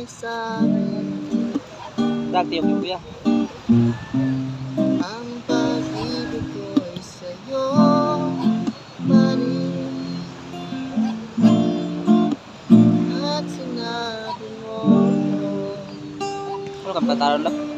ay sa'kin. Dag tiyo kuya. Ang pag-ibig ko'y sa'yo pa rin. At sinabi mo Wala kang patalo lang.